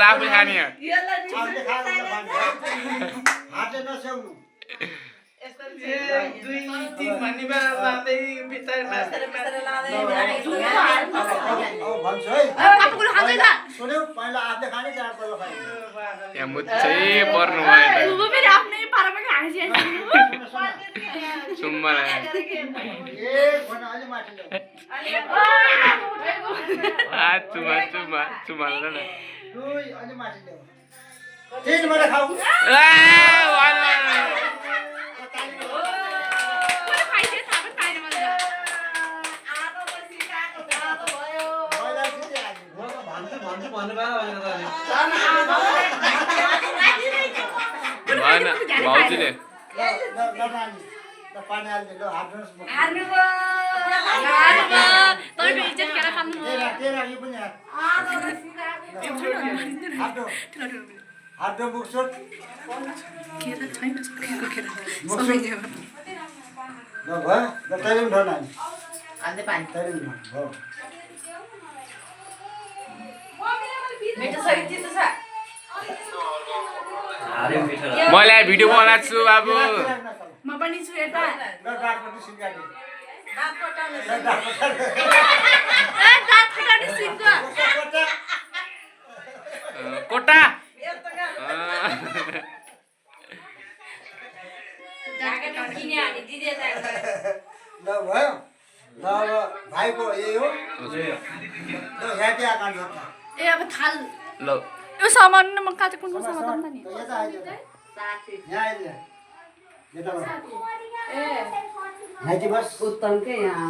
आफूले खाने मुच्छै पर्नु भाउजूले मलाई भिडियो बनाएको छु बाबु म पनि छु यता कोटा भाइको यही हो ए अब थाल ल यो सामान म काटे कुन सामान नि उत्तम के यहाँ